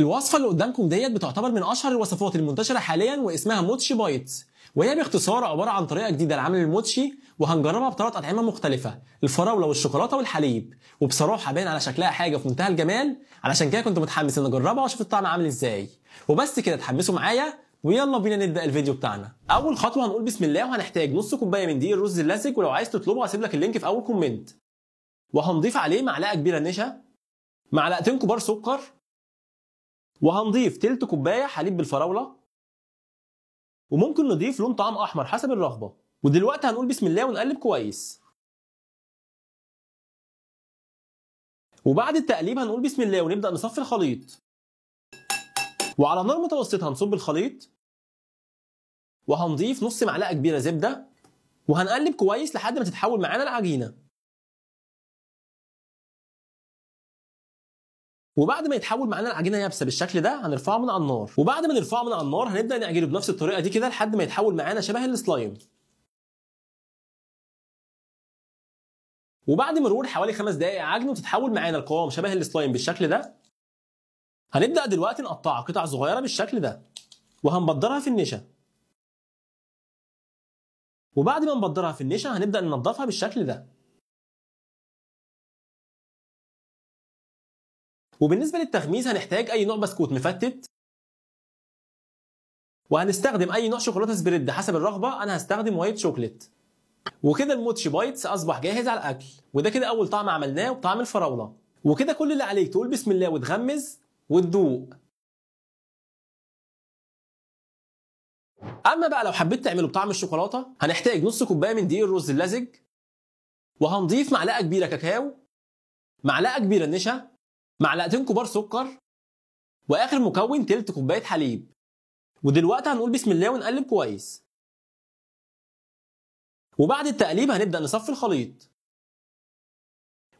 الوصفة اللي قدامكم ديت بتعتبر من اشهر الوصفات المنتشرة حاليا واسمها موتشي bites، وهي باختصار عبارة عن طريقه جديدة لعمل الموتشي، وهنجربها بثلاث اطعمه مختلفة: الفراوله والشوكولاته والحليب. وبصراحة باين على شكلها حاجة في منتهى الجمال، علشان كده كنت متحمس ان اجربها واشوف الطعم عامل ازاي. وبس كده اتحمسوا معايا ويلا بينا نبدا الفيديو بتاعنا. اول خطوة هنقول بسم الله، وهنحتاج نص كوباية من دقيق الرز اللزج، ولو عايز تطلبه هسيب لك ال link في اول comment. وهنضيف عليه معلقه كبيرة نشا، معلقتين كبار سكر، وهنضيف تلت كوباية حليب بالفراوله، وممكن نضيف لون طعام احمر حسب الرغبة. ودلوقتي هنقول بسم الله ونقلب كويس. وبعد التقليب هنقول بسم الله ونبدا نصفي الخليط. وعلى نار متوسطه هنصب الخليط، وهنضيف نص معلقه كبيرة زبدة، وهنقلب كويس لحد ما تتحول معانا العجينة. وبعد ما يتحول معانا العجينة يابسة بالشكل ده هنرفعه من على النار. وبعد ما نرفعه من على النار هنبدا نعجنه بنفس الطريقة دي كده لحد ما يتحول معانا شبه السلايم. وبعد مرور حوالي 5 دقائق عجن وتتحول معانا القوام شبه السلايم بالشكل ده، هنبدا دلوقتي نقطعها قطع صغيرة بالشكل ده، وهنبدرها في النشا. وبعد ما نبدرها في النشا هنبدا ننضفها بالشكل ده. وبالنسبة للتغميس هنحتاج اي نوع بسكوت مفتت، وهنستخدم اي نوع شوكولاتة spread حسب الرغبة، انا هستخدم white chocolate. وكده الموتشي bites اصبح جاهز على الاكل. وده كده اول طعم عملناه بطعم الفراوله. وكده كل اللي عليك تقول بسم الله وتغمز وتدوق. اما بقى لو حبيت تعمله بطعم الشوكولاتة هنحتاج نص كوباية من دقيق الرز اللزج، وهنضيف معلقه كبيرة كاكاو، معلقه كبيرة نشا، معلقتين كبار سكر، واخر مكون تلت كوباية حليب. ودلوقتي هنقول بسم الله ونقلب كويس. وبعد التقليب هنبدا نصفي الخليط.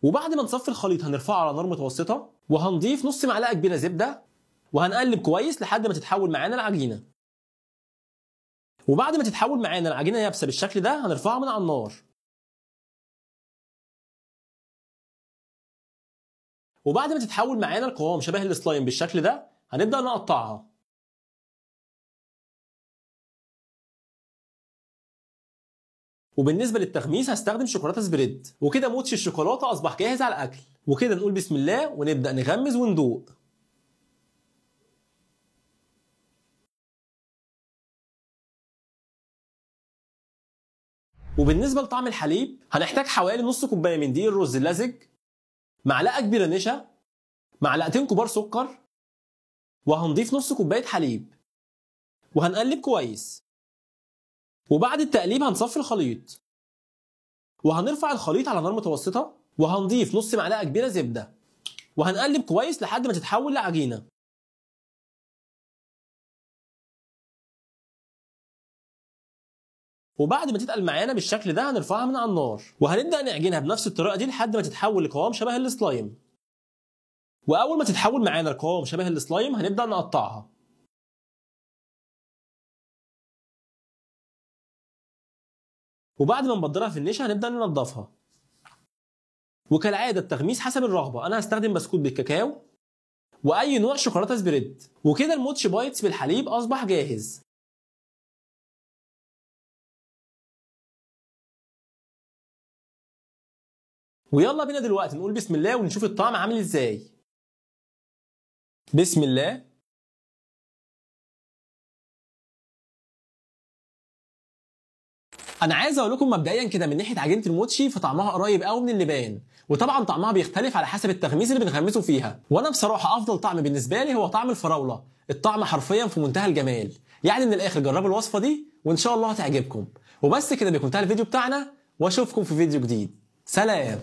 وبعد ما نصفي الخليط هنرفعه على نار متوسطه، وهنضيف نص معلقه كبيرة زبدة، وهنقلب كويس لحد ما تتحول معانا العجينة. وبعد ما تتحول معانا العجينة يابسة بالشكل ده هنرفعها من على النار. وبعد ما تتحول معانا القوام شبه السلايم بالشكل ده هنبدأ نقطعها. وبالنسبة للتغميس هستخدم شوكولاتة spread. وكده موتشي الشوكولاتة أصبح جاهز على الأكل. وكده نقول بسم الله ونبدأ نغمز وندوق. وبالنسبة لطعم الحليب هنحتاج حوالي نص كوباية من دقيق الرز اللزج، معلقة كبيرة نشا، معلقتين كبار سكر، وهنضيف نص كوباية حليب، وهنقلب كويس. وبعد التقليب هنصفي الخليط، وهنرفع الخليط على نار متوسطة، وهنضيف نص معلقة كبيرة زبدة، وهنقلب كويس لحد ما تتحول لعجينة. وبعد ما تتقل معانا بالشكل ده هنرفعها من على النار، وهنبدأ نعجنها بنفس الطريقة دي لحد ما تتحول لقوام شبه السلايم. وأول ما تتحول معانا لقوام شبه السلايم هنبدأ نقطعها. وبعد ما نبدرها في النشا هنبدأ ننضفها. وكالعادة التغميس حسب الرغبة، أنا هستخدم بسكوت بالكاكاو وأي نوع شوكولاتة spread. وكده الموتشي bites بالحليب أصبح جاهز. ويلا بينا دلوقتي نقول بسم الله ونشوف الطعم عامل ازاي. بسم الله. انا عايز اقول لكم مبدئيا كده من ناحية عجينه الموتشي فطعمها قريب قوي من اللبان، وطبعا طعمها بيختلف على حسب التغميس اللي بنغمسه فيها. وانا بصراحة افضل طعم بالنسبة لي هو طعم الفراوله، الطعم حرفيا في منتهى الجمال. يعني من الاخر جربوا الوصفة دي وان شاء الله هتعجبكم. وبس كده بيكون انتهى الفيديو بتاعنا، واشوفكم في فيديو جديد. سلام.